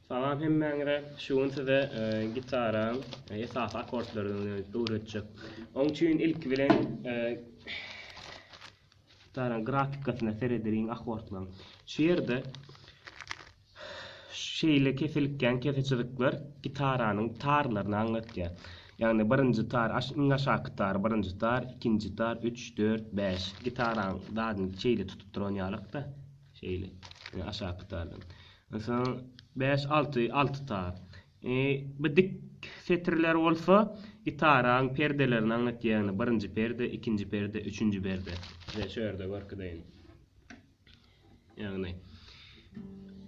Salam hemmäňize. Şu gün size gitaraň esasy akkordlaryny öwretjek. Oň üçin ilki bilen gitaraň grafikasyna seredeliň akkordlaryň. Şu ýerde şeýle kesilipgän kese çyzyklar gitaranyň tarlaryny aňlatýar. Ýagny birinji tar, iň aşaky tar birinji tar, ikinji tar, üç, dört, bäş. Gitaraň zadyny şeýle tutup duran ýalak-da. Şeýle. Ýa aşaky tardan. Onsoň 5, 6, 6 tar. E, bu dik setirler bolsa gitaraň perdelerini aňlatýar. Ýagny birinji perde, ikinji perde, üçünji perde. Size şu ýerde görkezeýin. Ýagny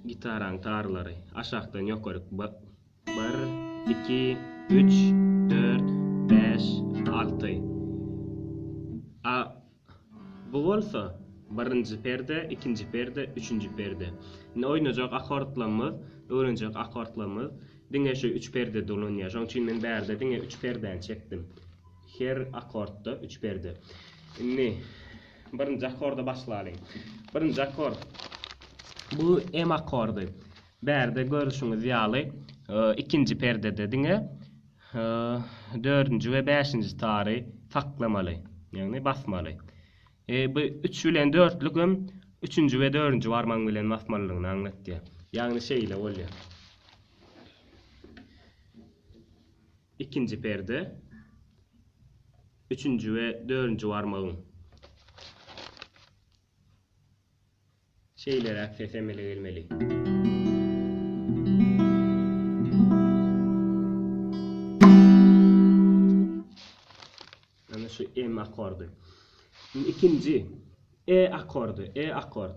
gitaraň tarlary aşakdan ýokaryk 1, 2, 3, 4, 5, 6. A Bu bolsa, birinji perde, ikinji perde, üçünji perde. Indi oýnajak akkordlarymyz, öwrenjek akkordlarymyz diňe şu üç perdede ulanýar. Şonuň üçin men bärde diňe üç perdäni çekdim. Her akkordda üç perde. Indi birinji akkorda başlalyň. Birinji akkord bu M akkordy. Bärde görüşiňiz ýaly, ikinji perdede diňe dördünji we bäşinji tary saklamaly, ýagny basmaly. Bu üç bilen dörtlük hem üçünji we dördünji barmagyň bilen basmalydygyny aňlatýar. Ýagny şeýle bolýar. Ikinji perde, üçünji we dördünji barmagyň. Şeýleräk ses emele gelmeli. Ana şu M akkordy. Indi ikinji E akkordy, E akkord.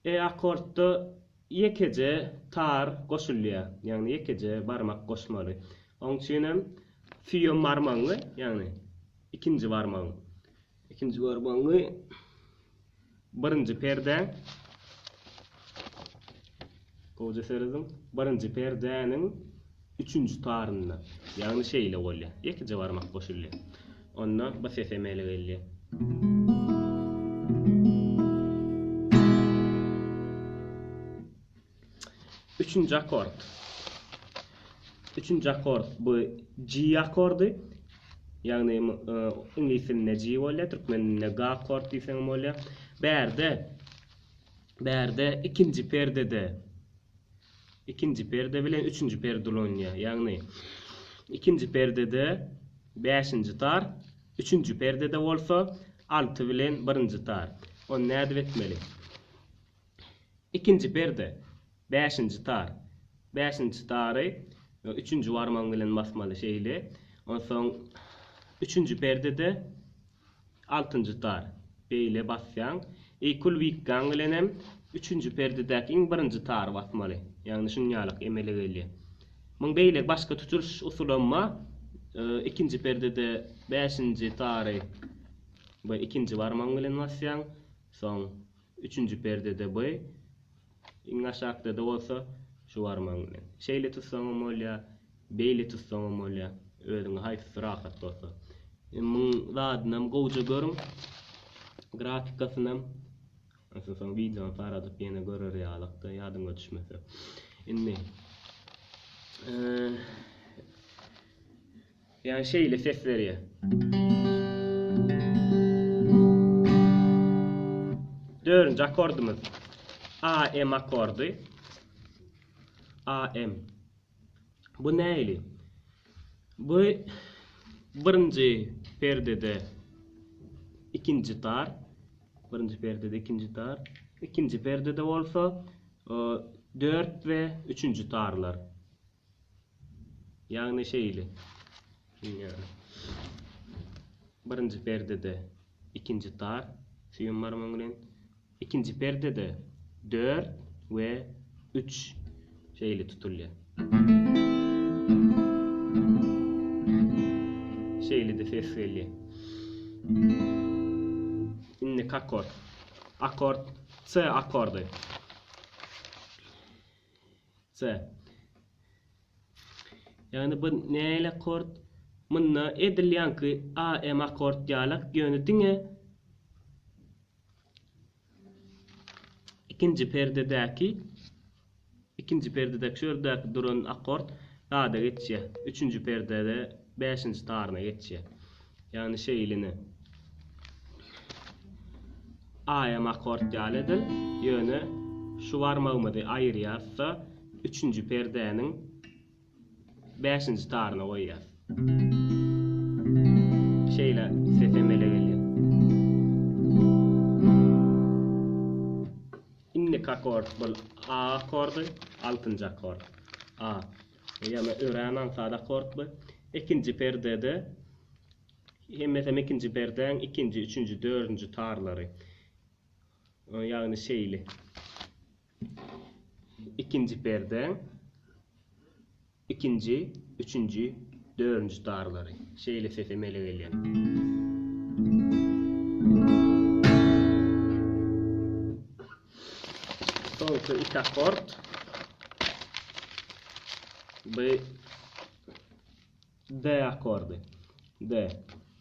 E akkordda ýekeje tar goşulýar. Ýagny ýekeje barmak goşmaly. Oň üçin hem süýem barmagyňy, ýagny ikinji barmagyň, ikinji barmagyňy Birinji perdäň Gowja serediň. Birinji perdäniň üçünji tarynda. Ýagny şeýle bolýar. Ýekeje barmak goşulýar. Onda bu ses emele gelýär. Üçünji akkord. Üçünji akkord bu G akkordy. Ýagny iňlis dilinde G bolýar, türkmen dilinde G akkord diýseň hem bolýar. Bärde bärde ikinji perdede ikinji perde bilen üçünji perde ulanylýar. Ýagny ikinji perdede bäşinji tar, üçünji perdede bolsa alty bilen birinji tar. Ony nädip etmeli? Ikinji perde, bäşinji tar. Bäşinji tary üçünji barmagyň bilen basmaly şeýle. Onsoň üçünji perdede altynjy tar. Beýle basýaň. I kulwikkaň bilen hem üçünji perdedäki iň birinji tary basmaly. Ýagny şunuň ýalyk emele gelýär. Muň beýle başga tutulyş usulam bar. Ikinji perdede bäşinji tary bu ikinji barmagyň bilen basýaň. Soň Üçünji perdede by, iň aşakda-da bolsa şu barmagyň bilen. Şeýle tutsaňam bolýar, beýle tutsaňam bolýar. Özüňe haýsysy rahat bolsa. Muň zadynam gowja görüň. Grafikasynam. Onsoň soň wideony saradyp ýene görer ýalykda ýadyňa düşmese. Indi Ýagny şeýle ses berýär. Dördünji akkordymyz AM akkordy. AM. Bu nähili? Bu birinji perdede ikinji tar, birinji perdede ikinji tar, ikinji perdede bolsa dört we üçünji tarlar. Ýagny şeýle. Birinji perdede ikinji tar süýem barmagyň bilen, ikinji perdede dört we üç şeýle tutulýar. Şeýle-de ses gelýär. Indiki akkord. Akkord C akkordy. C. Ýagny bu nähili akkord? Munda edil ýaňky A M akkord ýalak, ýöne diňe ikinji perdedäki. Ikinji perdedäki şu ýerdäki duran akkord zada geçýär. Üçünji perdede bäşinji taryna geçýär. Ýagny şeýline. AM akkord ýaly edil, ýöne şu barmagymyzy aýyrýas-da, üçünji perdäniň bäşinji taryna goýýas. Şeýle ses emele gelýär. Indiki akkord bul A akkordy, altynjy akkord. A. Ýagny örän aňsat akkord bu. Ikinji perdede hemmesem ikinji perdäň ikinji, üçünji, dördünji tarlary. Ýagny şeýle. Ikinji perdäň ikinji, üçünji, dördünji tarlary. Şeýle ses emele gelýär. Soňky iki akkord. Bu D akkordy. D.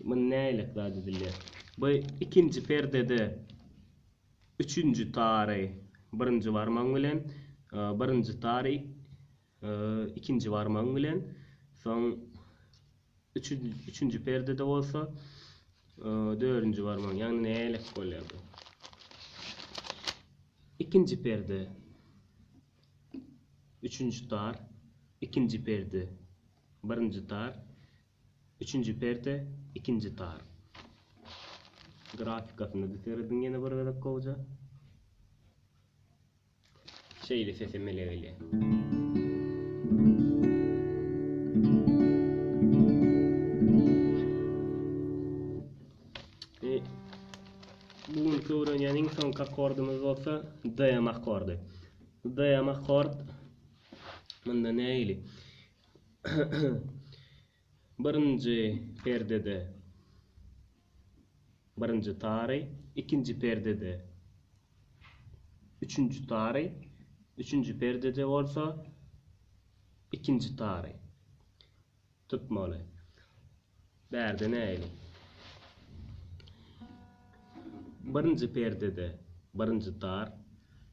Muny nähili zat edilýär? Bu ikinji perdede Üçünji tary birinji barmagyň bilen, birinji tary ikinji barmagyň bilen, soň üçünji perdede bolsa dördünji barmagyň, ýagny nälik bolýar bu? Ikinji perde, üçünji tar, ikinji perde, birinji tar, Üçünji perde, ikinji tar. Grafikasyna-da serediň ýene bir gezek gowja. Şeýle ses emele gelýär. E, bu günki öwrenýän iň soňky akkordymyz bolsa DM akkordy. DM akkord munda nähili? Birinji perdede birinji tary, ikinji perdede üçünji tary, üçünji perdede bolsa ikinji tary tutmaly. Bärde nähili? Birinji perdede birinji tar,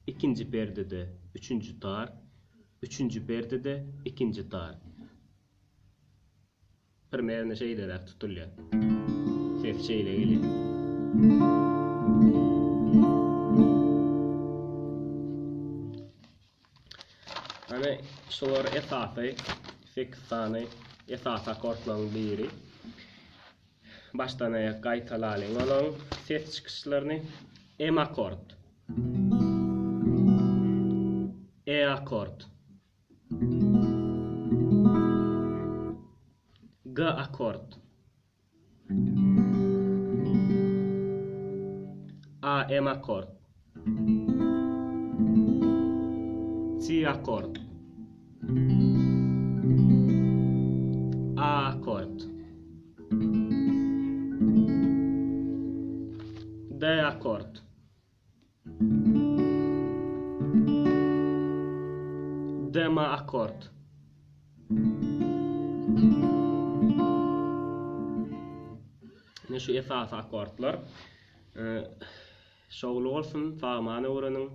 ikinji perdede üçünji tar, Üçünji perdede ikinji tar. Primerno şeýleräk tutulýar. Ses şeýle gelýär. Ana şular esasy 8 sany esasy akkordlaryň biri. Başdan aýak gaýtalalyň olaryň ses çykyşlaryny. Em akkord. E akkord. G akkord. A M akkord. C akkord. A akkord. D akkord. D ma akkord. Ine şu esasy akkordlar. Şowly bolsun, sag-aman öwreniň.